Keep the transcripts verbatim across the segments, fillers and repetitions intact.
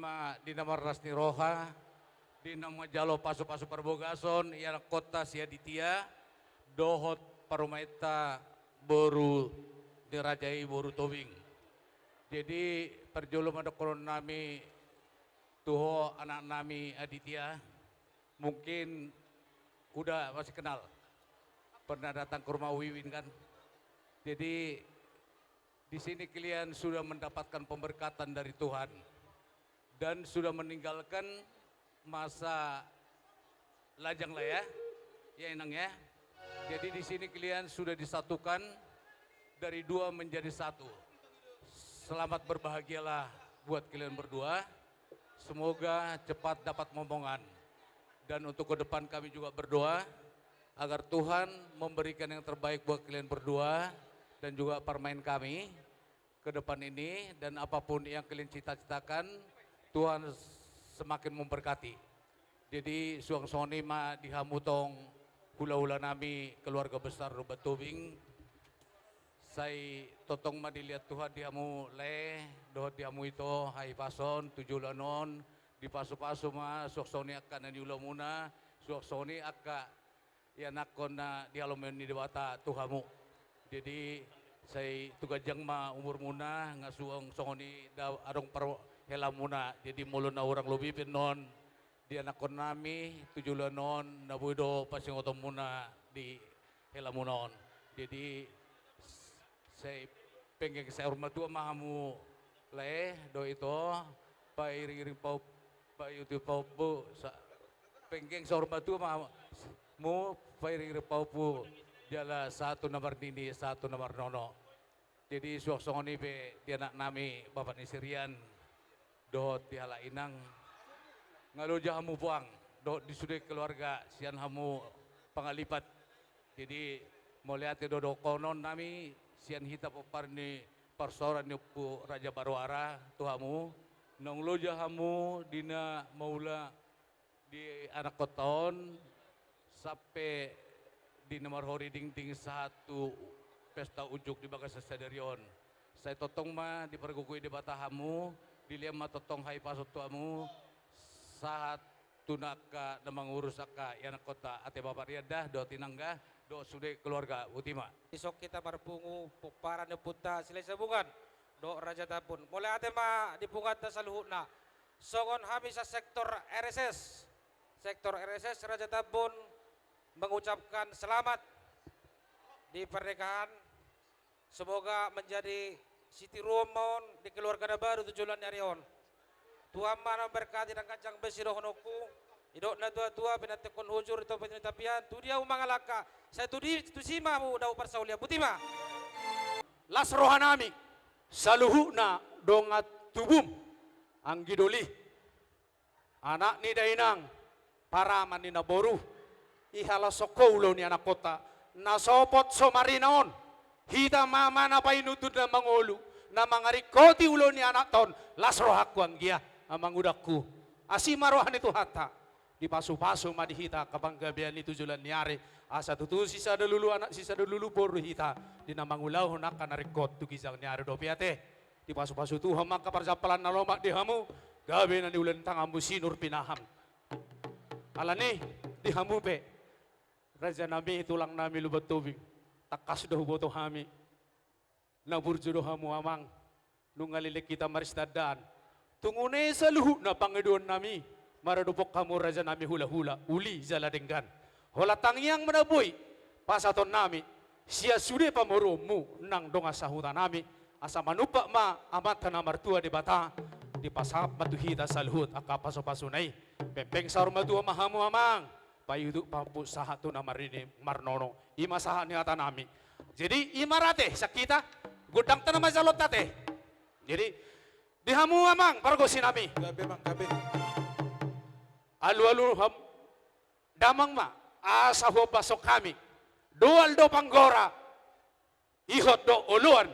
Ma di na marlas ni roha, di na manjalo pasu-pasu parbagason, ianakhonta si Aditya, dohot parumaenta boru ni raja i, boru Tobing. Jadi, parjolo ma dohonon nami tu ho, anak nami Aditya, mungkin udah masih kenal. Pernah datang ke rumah Wiwin kan? Jadi, di sini kalian sudah mendapatkan pemberkatan dari Tuhan dan sudah meninggalkan masa lajang lah ya. Ya, Inang ya. Jadi di sini kalian sudah disatukan dari dua menjadi satu. Selamat berbahagialah buat kalian berdua. Semoga cepat dapat momongan. Dan untuk ke depan kami juga berdoa agar Tuhan memberikan yang terbaik buat kalian berdua dan juga parumaen kami ke depan ini, dan apapun yang kalian cita-citakan, Tuhan semakin memberkati. Jadi, suang songon i ma di hamu tong hula-hula nami, keluarga besar Lumban Tobing. Sai tongtong ma dilehon Tuhan di hamu lae, dohot di hamu ito, hahipason, tu joloan on, dipasu-pasu ma, suang songon i angka na niulamuna, suang songon i angka ianakhon na dihalomohon ni Debata tu hamu. Jadi, sai tu ganjang ma umurmuna, nga suang songon i da-, adong parhelamuna. Jadi, molo na hurang lobi pe annon di anakhon nami, tu joloan on, na boi do pasingotonmuna di helamuna on. Jadi, s-, sai penggeng saur matua ma hamu lae, dohot ito, pairing-iring pahompu, paiuti pahompu, sa-, penggeng saur matua ma hamu, pairing-iring pahompu, jala sahat tu na marnini, sahat tu na marnono. Jadi, suang songon i pe di anak nami, bapak ni si Rian, dohot di halak inang, nga loja hamu puang, dohot di sude keluarga, sian hamu pangalipat. Jadi, mauliate do dohonon nami, sian hita pomparan ni parsaoran ni Ompu Raja Baroara, tu hamu, naung loja hamu di na mangula di anakhonta on, sampe di na marhori dingding sahat tu pesta unjuk di bagasan sadari on. Sai tongtong ma dipargogoi Debata hamu, dilehon ma tongtong hahipason tu hamu, sahat tu na angka na mangurus angka ianakhonta, ate bapak Rian da, dohot inang da, dohot sude keluarga, botima. Dison hita marpungu pomparan ni ompunta Silahisabungan dohot Raja Tambun. Mauliate ma di punguanta saluhutna. Songon hami sa sektor R S S, sektor R S S Raja Tambun mengucapkan selamat di pernikahan. Semoga menjadi sitiruon ma on di keluarga na baru tu joloan ni ari on. Tuhan ma na memberkati, ndang ganjang be sidohononku. Didok na tua-tua, pinantikhon hujur, ditopot ni tapian, tu dia hamu mangalangka, sai tu di, tusi ma hamu dapot parsaulian. Botima. Las rohanami, saluhutna dongan tubum, anggi doli, anak ni dainang, paraman ni naboru, ihalaoshon ho ulaon ni anakhonta, na sopot so marina on, hita ma, ma na painutut na mangolu, na mangaringkoti ulaon ni anakta on, las rohangku anggia, amangudangku. Asi ma roha ni Tuhanta, dipasu-pasu ma di hita angka panggabean i tu joloan ni ari, asa tutu sisada lulu anak, sisada lulu boru hita, di na mangulahon angka na ringkot tu ginjang ni ari dope ate. Dipasu-pasu Tuhan ma angka parjampalan na lomak di hamu, gabe na niula ni tanganmu sinur pinahan. Alani, di hamu pe, rajanami, tulangnami Lumban Tobing, tangkas do huboto hami, na burju do hamu amang, nunga leleng hita marsitandaan. Tung une saluhutna pangidoannami, maradophon hamu rajanami hula-hula, uli jala denggan. Holan tangiang ma na boi pasahatonnami sian sude pamoruonmu nang dongan sahutanami, asa manumpak ma Amanta na martua Debata, dipasahat ma tu hita saluhut angka pasu-pasuna i. Pengpeng saur matua ma hamu amang, paiutuk pahompu sahat tu na marnini marnono. I ma sahat ni hatanami. Jadi, i ma ra ate, sian hita, gondangta na manjalo ate. Jadi, di hamu amang, pargonsinami. Gabe, amang, gabe. Alu-alu hamu damang ma, asa huombashon hami. Doal do panggora, ihot do oloan,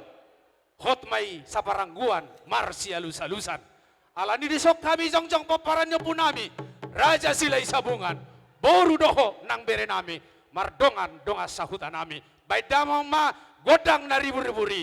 hot ma i saparangguan, marsialus-alusan. Alani dison hami jongjong pomparan ni ompunami, Raja Silahisabungan, boru do ho nang berenami, mardongan dongan sahutanami. Baen damang ma gondang na ribur-ribur i.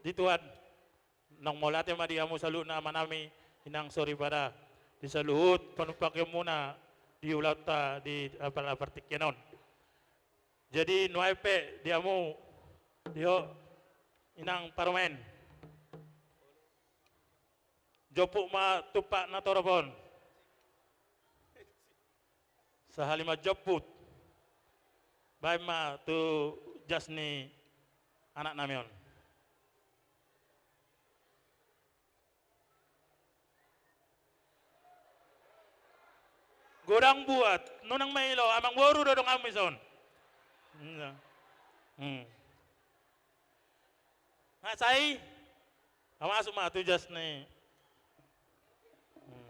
di Tuhan. Naung mauliate ma di hamu saluhutna amanami, inang soripada, di saluhut panumpahion muna di ulaonta di apala partingkian on. Jadi nuaeng pe di hamu, di ho, inang parumaen, jomput ma tumpak na torop on. Sahali manjomput, baen ma tu jas ni anaknami on. Godang buat, nunang ma ilo, amangboru do donganmi son. Iya. Hmm. Nga sai, masuk ma tu jas ni. Hmm.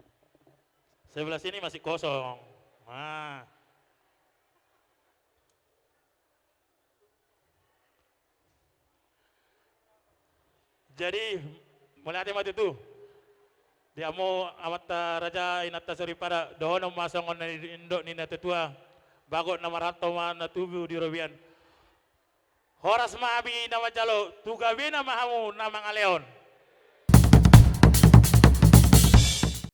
Sebelah sini masih kosong. Nah. Jadi, mauliate ma tutu. Di hamu amanta raja, inanta soripada, dohonon ma songon na nidok ni natuatua, bagot na marhalto ma na tubu di robean. Horas ma hami na manjalo, tu gabena ma hamu na mangalehon.